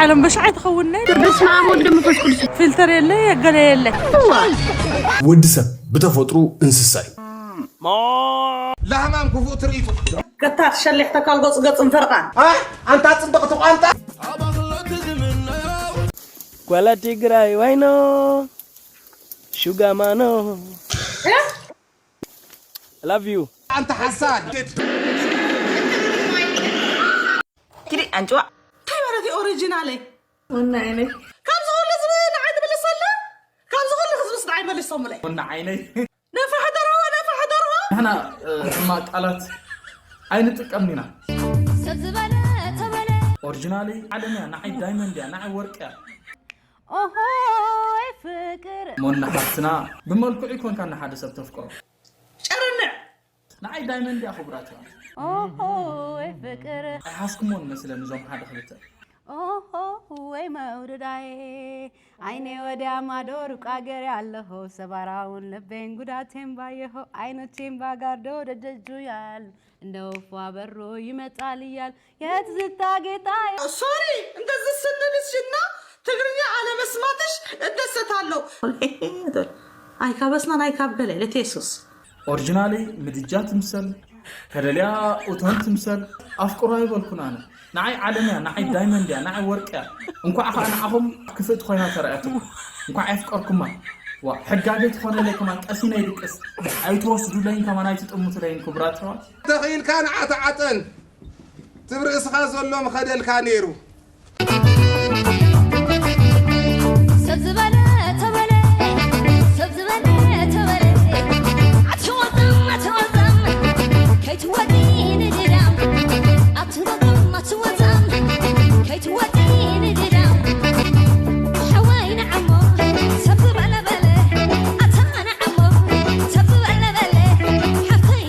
ቀለም በሻ ኣይትኸውንነ። በስመ ኣብ ወወልድ ወመንፈስ ቅዱስ። ፊልተር የለ፣ የገለ የለ። ወዲ ሰብ ብተፈጥሩ እንስሳ እዩ። ላህማም ክፉእ ትርኢቱ። ከታ ትሸሊሕ ተካል ገጹ ገጽ እንፈርቓ። ኣህ፣ ኣንታ ጽብቕቲ ቋንጣ። ጓላ ትግራይ ዋይኖ ሹጋማኖ። እ? Love you። ኣንታ ሓሳድ። ኪዲ ኣንጭዋ። እንታይ ማለት እዩ ኦሪጂናለይ? ወና ዓይነይ። ካብ ዝኾነ ህዝቢ ንዓይ ትምልስ ኣለ? ካብ ዝኾነ ህዝብስ ንዓይ መልሶምለይ? ወና ዓይነይ። ነፋሕ ደርሆ፣ ነፋሕ ደርሆ። ንሕና፣ እ፣ ሕማቕ ቃላት ኣይንጥቀምን ኢና። ሰብ ዝበለ ተበለ። ኦሪጂናለይ ዓለም እያ፣ ንዓይ ዳይመንድ እያ፣ ንዓይ ወርቂ እያ። ኦሆ፣ ወይ ፍቅር። ሞና ሓፍትና፣ ብመልክዑ ይኮንካ ንሓደ ሰብ ተፍቅሮ። ጨርንዕ። ንዓይ ዳይመንድ እያ ክቡራት እያ። ኦሆ፣ ወይ ፍቅር። ኣይሓዝኩሞን መስለን እዞም ሓደ ክልተ። ኦሆ፣ ወይ መውደዳዬ። አይኔ ወዲያ ማዶ ሩቅ አገር ያለኸው ሰባራውን ልቤን ጉዳቴን ባየኸው አይኖቼን ባጋርዶ ደጀጁ ያሉ እንደ ወፏ በሮ ይመጣል እያል የትዝታ ጌታ። ሶሪ፣ እንደዚህ ስንልሽ እና ትግርኛ አለመስማትሽ እደሰታለሁ። ኣይካበስና ናይ ካብ ገለ ለቴሱስ። ኦሪጂናሊ ምድጃ ትምሰል፣ ከደልያ ኡቶን ትምሰል። ኣፍቅሮ ኣይበልኩን ኣነ። ንዓይ ዓለም እያ፣ ንዓይ ዳይመንድ እያ፣ ንዓይ ወርቂ እያ። እንኳዕ ኸኣ ንዓኹም ክፍእቲ ኮይና ተራእያትኩም። እንኳዕ ኣፍቀርኩማ። ዋ፣ ሕጋገ ትኾነለይ ከማን ቀሲነ ይድቅስ። ኣይትወስዱለይን ከማን ኣይትጥምቱለይን ክቡራት ኣሕዋት። ተኽኢልካ ንዓ ተዓጠን። ትብ ርእስኻ ዘሎ ምኸደልካ ነይሩ። ሰብ ዝበለ ተበለ፣ ሰብ ዝበለ ተበለ። ኣትወጣም፣ ኣትወጣም፣ ከይትወዲ ንድዳም። ኣትወጣም፣ ኣትወጣም፣ ከይትወዲ ንድዳም። ሓወይ ንዓሞ፣ ሰብ ዝበለ በለ፣ ኣታ ንዓሞ፣ ሰብ ዝበለ በለ፣ ሓፍተይ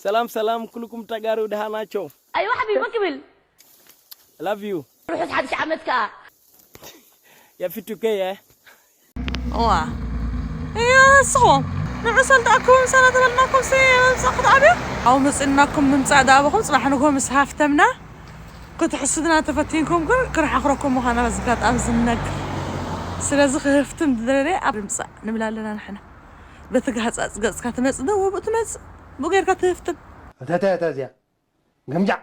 ሰላም ሰላም ኩልኩም ተጋሩ ደሃ ናቸው። أيوة حبيبي ما قبل Love you. روح اسحب شعمتك. يا فتو كي ايه. እዋ እያ ንስኹም ንዑ ሰልጣኩም ሰነ ተበልናኩም ሲ ምምፃእ ክትኣብዩ ኣብኡ መፅእናኩም ምምፃእ ዳኣበኹም ፅባሕ ንግሆ ምስ ሃፍተምና ክትሕስድና ተፈቲንኩም ግን ክረሓኽረኩም ምዃና በዚ ኣጋጣሚ ዝነግር ስለዚ ክህፍትም ዝደለየ ኣብ ምምፃእ ንብል ኣለና ንሕና በቲ ጋህፃፅ ገፅካ ትመፅእ ዶ ወብኡ ትመፅእ ብኡ ጌርካ ትህፍትም እተተ እተ እዚኣ ገምጃዕ